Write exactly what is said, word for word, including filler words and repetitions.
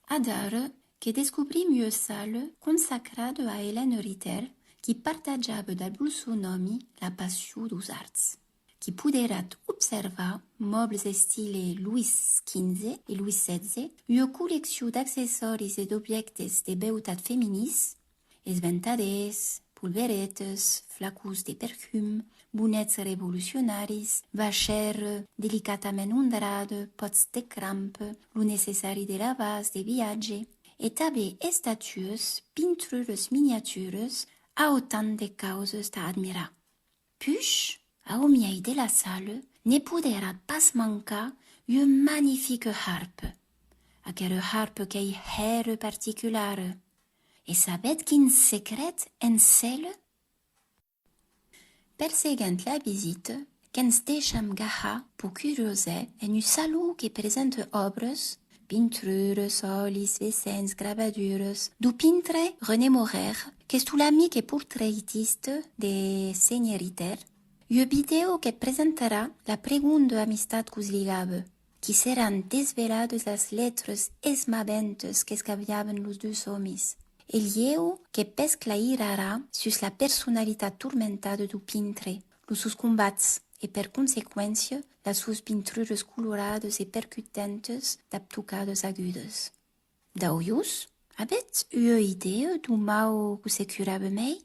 Adara que descobrim ua sala consacrada a Hélène Ritter, qui partatjava dab lo son òmi la passion deus arts. Qui poderatz observar mòbles estile Louis quinze e Louis setze, ua colleccion d'accessòris e d'objèctes de beutat feminins, esventadèrs, polveretas, flacons de perfum, bonets revolucionaris, vachèra delicatament ondrada, pòts de crampa, lo necessari de lavàs, de viatge, e tanben estatuas, pinturas miniaturas, autant de causas tà admirar. Puish, au miei de la sala, ne poderà pas mancar ua magnifica harpa. Aquera harpa qu'ei hèra particulara. E sabetz quin secret encèla? Perseguent la visita, que'ns deisham gahar peu curiosèr en un salon que presenta òbras, pinturas, òlis, vessenhs, gravaduras, deu pintre René Maurer, qu'estó l'amic e portraitista de Sénher Ritter, ua vidèo que presentarà la pregonda amistat que'us ligava, qui seràn desveladas las letras esmaventas qu'escaviavan los dus òmis, e lhèu que p'esclairarà sus la personalitat tormentada deu pintre, los sos combats e, per consequéncia, las suas pinturas coloradas e percutantas dab tocadas agudas. D'aulhors, avètz ua idèa deu mau que se curava mei?